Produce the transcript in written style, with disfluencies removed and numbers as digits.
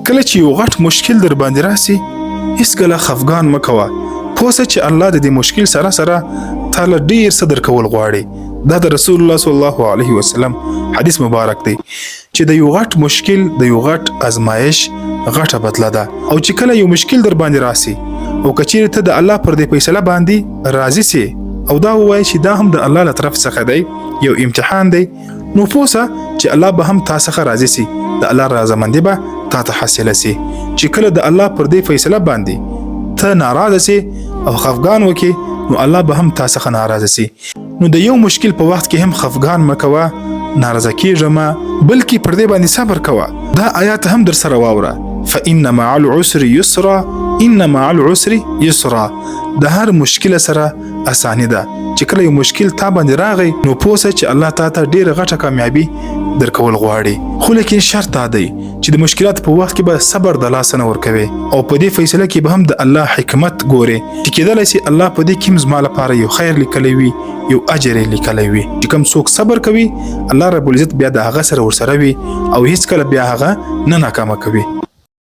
کله چې یو غټ مشکل در باندې راسي، هیڅکله خفګان مه کوه. پوه سه چې الله د دې مشکل سره سره تا له ډیر څه درکول غواړي. دا د رسول الله صلی الله علیه وسلم حدیث مبارک دی چې د یو غټ مشکل، د یو غټ ازمایش غټه بدله ده. او چې کله یو مشکل در باندې راسي او که چیرې ته د الله پر دې فیصله باندې راضي سې او دا ووایې چې دا هم د الله له طرف څخه دی، یو امتحان دی، نو پوه سه چې الله به هم تا څخه راضي سي، د الله رضامندي به تا ته حاصله سي. چې کله د الله پر دې فیصله باندې ته ناراضه سې او خفګان وکې، نو الله به هم تا څخه ناراضه سي. نو د یو مشکل په وخت کې هم خفګان مه کوه، ناراضه کیږه مه، بلکې پر دې باندې صبر کوه. دا آیات هم در سره واوره، فإن مع العسر یسرا، ان مع العسر یسرا. د هر مشکل سره اساني ده. چې کله یو مشکل تا باندې راغی، نو پوه سه چې الله تا ته ډیره غټه کامیابي درکول غواړي. خو لیکن شرط دا دی چې د مشکلاتو په وخت کې به صبر د لاسه نه ورکوې او په دې فیصله کې به هم د الله حکمت ګورې چې کېدلی سي الله په دې کې هم زما لپاره یو خیر لیکلی وي، یو اجر یې لیکلی وي. چې کوم څوک صبر کوي، الله رب العزت بیا د هغه سره ورسره وي او هیڅکله بیا هغه نه ناکامه کوي.